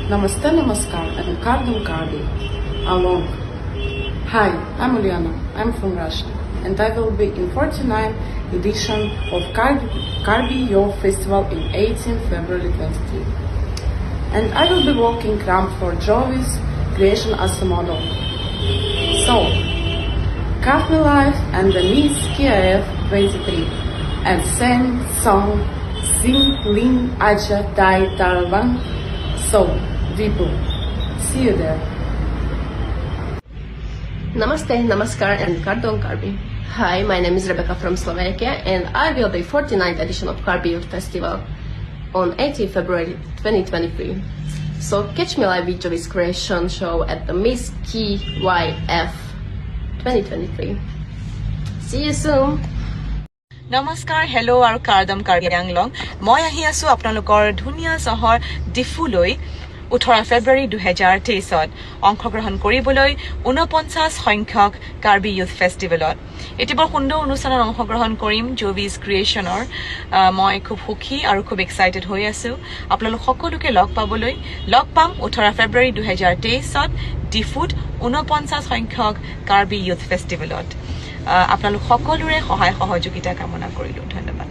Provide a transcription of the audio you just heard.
Namaste, Namaskar, and Kardam Karbi. Along. Hi, I'm Uliana. I'm from Russia, and I will be in 49th edition of Karbi Youth Festival in 18 February 23. And I will be walking ramp for Jovis creation as a model. So, Catch Me Live and the Miss KIF 23 and Sen Song Sing Ling Aja Tai Tarlang. So, Vipu, see you there. Namaste, Namaskar, and Kardong Karbi. Hi, my name is Rebecca from Slovakia, and I will be 49th edition of Karbi Youth Festival on 18 February 2023. So catch me live with Jovis Creation Show at the Miss KYF 2023. See you soon! নমস্কাৰ, hello' আৰু কাৰ্দম কাৰ্বি আংলং। মই আহি আছো আপোনালোকৰ ধুনীয়া চহৰ ডিফুলৈ 18 ফেব্ৰুৱাৰী 2023ত অংশগ্ৰহণ কৰিবলৈ 49 সংখ্যক কাৰ্বি ইউথ ফেষ্টিভেলত। এটি বৰ সুন্দৰ অনুষ্ঠানত অংশগ্ৰহণ কৰিম জোভিজ ক্ৰিয়েশ্যনৰ। মই খুব সুখী আৰু খুব এক্সাইটেড হৈ আছোঁ আপোনালোক সকলোকে লগ পাবলৈ। লগ পাম 18 ফেব্ৰুৱাৰী 2023ত ডিফুত 49 সংখ্যক কাৰ্বি ইউথ ফেষ্টিভেলত। আপোনালোক সকলোৰে সহায় সহযোগিতা কামনা কৰিলোঁ। ধন্যবাদ।